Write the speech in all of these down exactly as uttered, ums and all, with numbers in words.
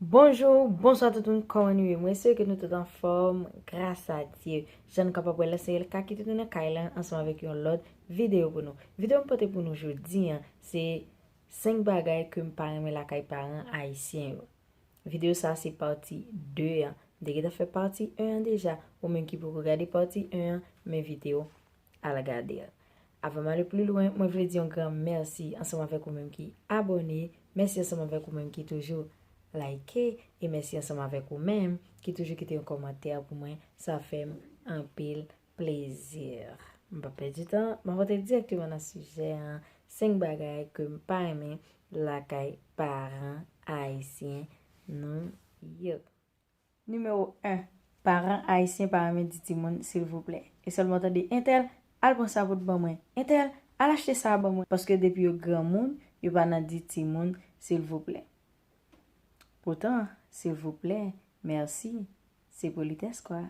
Bonjou, bonswa tout moun, kòman nou ye? Mwen espere ke nou tout anfòm, gras a Dye. Jan nou kapab wè la, se Elka ki tounen nan kay la ansanm avèk yon lòt videyo pou nou. Videyo m pote pou nou jodi a, se senk bagay ke m pa renmen lakay paran ayisyen yo. Videyo sa a se pati de an. M te gentan fè pati en an deja. Ou menm ki poko gade pati en an, m envite w al gade l. Avan m ale pli lwen, mwen vle di yon gran mèsi ansanm avèk ou menm ki abòne. Mèsi ansanm avèk ou menm ki toujou like. E mèsi ansanm avèk ou menm ki toujou kite yon kòmantè pou mwen. Sa fè m anpil plezi. M pa pèdi tan, m ap antre dirèkteman nan sijè an. Senk bagay ke m pa renmen lakay paran ayisyen nou yo. Nimewo en, paran ayisyen pa renmen di timoun silvouplè. E sèlman tande entèl, al pran sa pou t ban mwen. Entèl, al achte sa ban mwen. Paske depi yo granmoun, yo pa nan di timoun silvouplè. Poutan, silvouplè, mèsi, se politès kwa.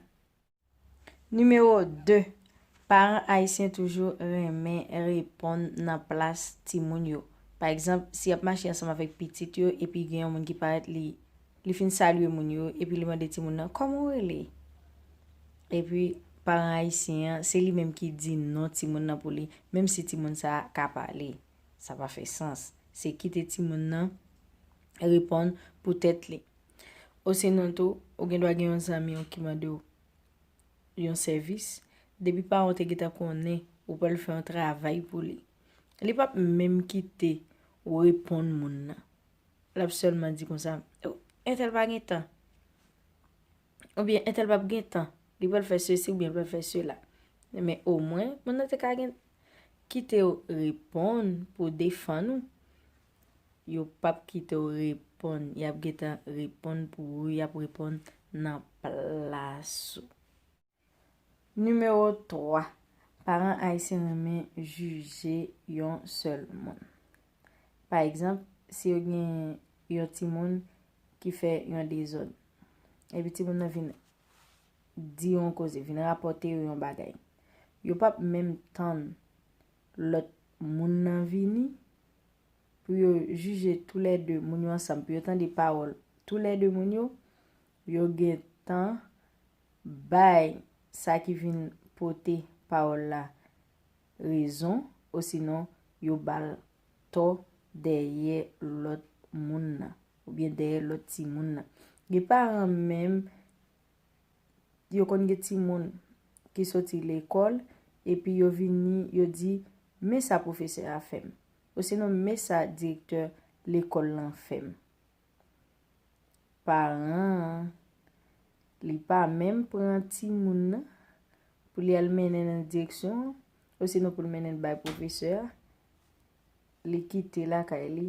Nimewo de, paran ayisyen toujou renmen reponn nan plas timoun yo. Pa egzanp, si y ap mache ansanm avèk pitit yo epi gen yon moun ki parèt, li, li fin salye moun yo epi li mande timoun nan, "Kòman w rele?" Epi paran ayisyen an, se li menm ki di non timoun nan pou li, menm si timoun sa a ka pale. Sa pa fè sans. Se kite timoun nan reponn pou tèt li. Osinon tou, ou gen dwa gen yon zanmi w ki mande w yon sèvis, depi paran w te gentan konnen ou pral fè yon travay pou li, li p ap menm kite w reponn moun nan. L ap sèlman di konsa, "O, entèl pa gen tan." Oubyen, "Entèl p ap gen tan. Li pral fè sesi oubyen l pral fè sela." Men omwen, moun nan te ka gen kite w reponn pou defann ou. Yo p ap kite w reponn. Y ap gentan reponn pou ou, y ap reponn nan plas ou. Nimewo twa, paran ayisyen renmen jije yon sèl moun. Pa egzanp, si yo gen yon timoun ki fè yon dezòd, epi timoun nan vin di yon koze, vin rapòte yo yon bagay, yo p ap menm tann lòt moun nan vini pou yo jije toulède moun yo ansanm, pou yo tande pawòl toulède moun yo, yo gentan bay sa ki vin pote pawòl la rezon, osinon yo ba l tò dèyè lòt moun nan, oubyen dèyè lòt timoun nan. Gen paran menm, yo konn gen timoun ki soti lekòl, epi yo vini, yo di, "Men sa pwofesè a fè m," osinon, "Men sa direktè lekòl lan fè m." Paran an, li pa menm pran timoun nan pou li al mennen nan direksyon an, osinon pou l mennen l bay pwofesè a, li kite lakay li.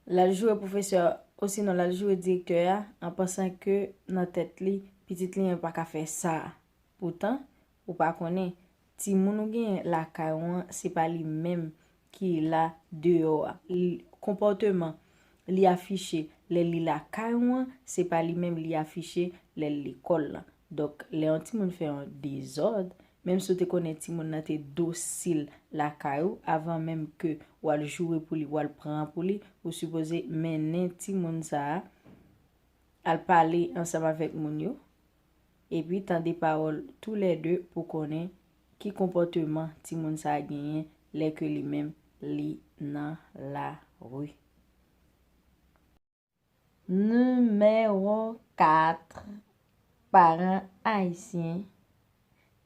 L al joure pwofesè a, osinon l al joure direktè a, an pansan ke nan tèt li, pitit li an pa ka fè sa a. Poutan, ou pa konnen, timoun ou genyen lakay ou an, se pa li menm ki la deyò a. Li, konpòteman li afiche lè li lakay ou an, se pa li menm li afiche lè l lekòl lan. Donk, lè yon timoun fè yon dezòd, menm si w te konnen timoun nan te dosil lakay ou, avan menm ke w al joure pou li, w al pran pou li, ou sipoze mennen timoun sa a al pale ansanm avèk moun yo, epi tande pawòl toulède pou konnen ki konpòteman timoun sa a genyen lè ke li menm li nan lari. Nimewo kat, paran ayisyen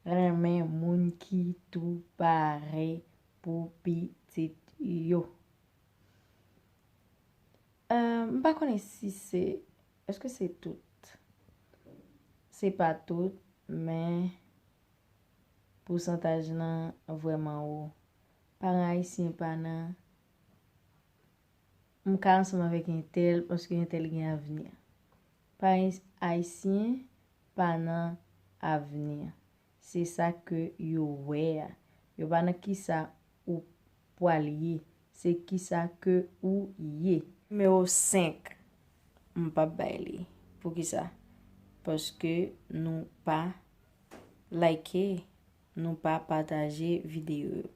renmen moun ki tou pare pou pitit yo. Euh, m pa konnen si se, èske se tout? Se pa tout, men pousantaj lan vrèman wo. Paran ayisyen pa nan, "M ka ansanm avèk entèl paske entèl gen avni." Paran ayisyen pa nan avni. Se sa ke yo wè a. Yo pa nan kisa ou pwal ye. Se kisa ke ou ye. Nimewo senk. M p ap bay li. Poukisa? Paske nou pa like, nou pa pataje videyo yo.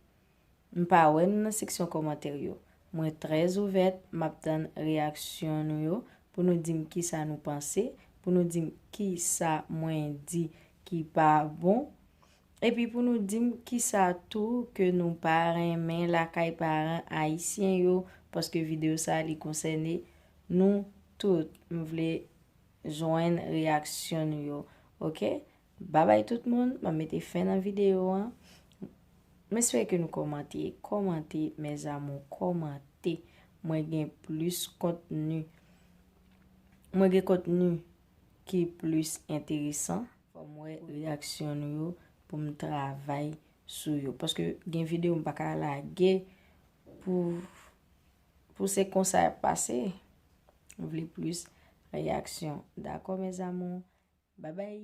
M pa wè nou nan seksyon kòmantè yo. Mwen trè ouvèt, m ap tann reyaksyon nou yo pou nou di m kisa nou panse, pou nou di m kisa mwen di ki pa bon, epi pou nou di m kisa tou ke nou pa renmen lakay paran ayisyen yo, paske videyo sa li konsène nou tout. M vle jwenn reyaksyon nou yo, oke? Babay tout moun, m ap mete fen nan videyo an. M espere ke nou kòmante, kòmante, mes amours, kòmante. Mwen gen plis kontni. Mwen gen kontni ki plis enteresan. Fò m wè reyaksyon nou yo pou m travay sou yo. Paske gen videyo m pa ka lage pou, pou se konsa y ap pase. M vle plis reyaksyon. Dakò, mes amours? Babay!